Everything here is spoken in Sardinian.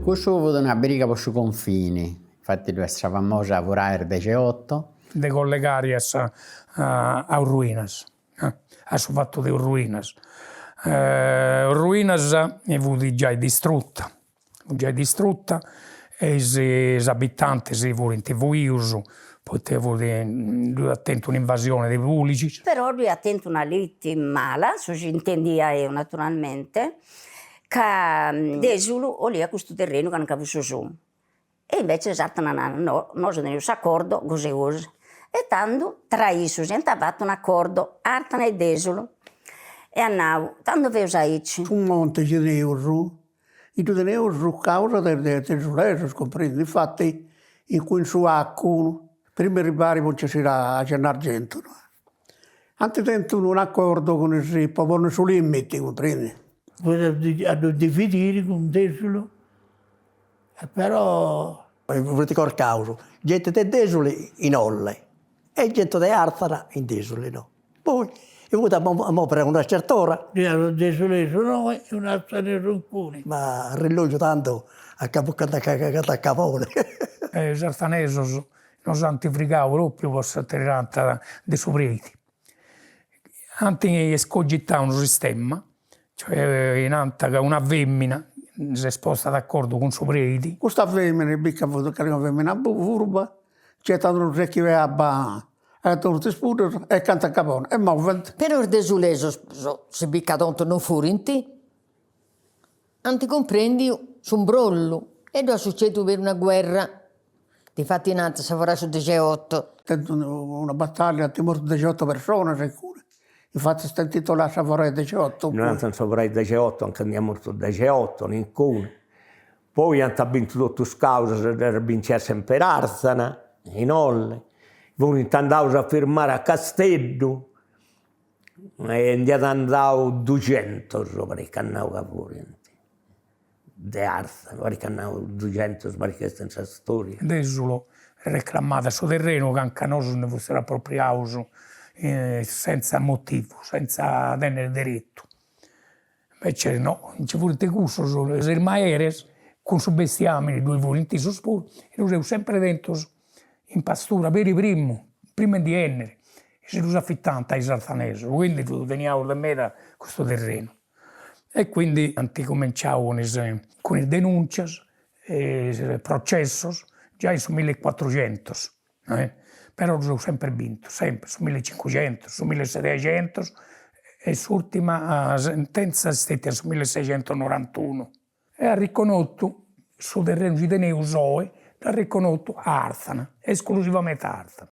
Cussu fut una briga po su confini, infati ddu est sa famosa Fura'e is dexeoto. De collegare a sa a Orruinas, a su fatu de Orruinas. Orruinas fut giai distrutta, fut giai distrutta e is abitantes furint fuius poita fut ddu iat tentu un'invasione de pulixis. Però ddu iat tentu una liti mala, su chi intendia 'eu naturalmente, ca Desulu 'oliat custu terrenu ca nca fut su suu E invece Àrthana nat, no, nosu teneus s'acordo gosi e gosi. E tando tra issus iant fatu un'acordo, Àrthana e Dèsulu. E at nau, tando feus aici. Su monte chi teneus, ddu teneus causa de is desulesus, cumprendi, infati in cun su 'Acu, prima 'e arribare po nci 'essiri a Gennargentu, ant tentu un'acordo cun is po ponni su limiti, cumprendi. Fut a ddu dividiri cun Dèsulu Però. Funt corcaus genti de Desuli in Olle e genti de Arthana in Desuli no. Poi fut a movere a una certa ora. Ddoi at unu desulesu innoi e unu arthanesu inguni. Ma arrellogiu tandu a cantu a caboni. Is arthanesos nos ant frigau propriu po sa tiranta de su preidi. Ant escogitau unu sistema, cioè nant ca una femina s'est posta d'acordu cun su preidi. Custa femina bit ca fut calincuna femina furba, nci 'etat unu secchiu 'e abba a totus is puddas e cantu a caboni e movent. Però is desulesos si bit ca tontus non furint, ant cumprendiu su mbrollu e ddu at sucediu peri una guerra, difati nant sa fora'e su dexeoto. Tentu una battaglia, ant mortu dexeoto personas inguni, infati est intitolada sa fora'e dexeoto. Nant sa fora'e dexeoto, a nca nd'iat mortu dexeoto, nincunu. Poi ant bintu totu is causas e ddas binciat sempri Arthana, in Olle, furint andaus a firmare a Casteddu E nd'iat andau duxentus, parit ca at nau ca furint, de Arthana, parit ca at nau duxentus, parit ca est in sa storia. Desulo reclamat su terrenu ca nca nosu ndi fustis apropriaus senza motivu, senza tenni deretu. Invece no, nci furint cussus, is maeres cun su bestiamini ddoi furint issus puru e ddus eus sempri tentus in pastura peri primu, primu 'e ndi 'enniri, si ddus afitant a is arthanesus, quindi ddu teniaus de meda custu terrenu. E quindi ant cumenciau cun is cun is denuncias e is processus giai in su millicuatruxentus Però ddus eus sempri bintus, sempri, su millicincuxentus, su millisetexentus e s'urtima sentenza est stetia in su millisexentusnorantunu. E at riconotu su terrenu chi teneus oi, dd'at riconotu a Arthana, esclusivamente a Arthana.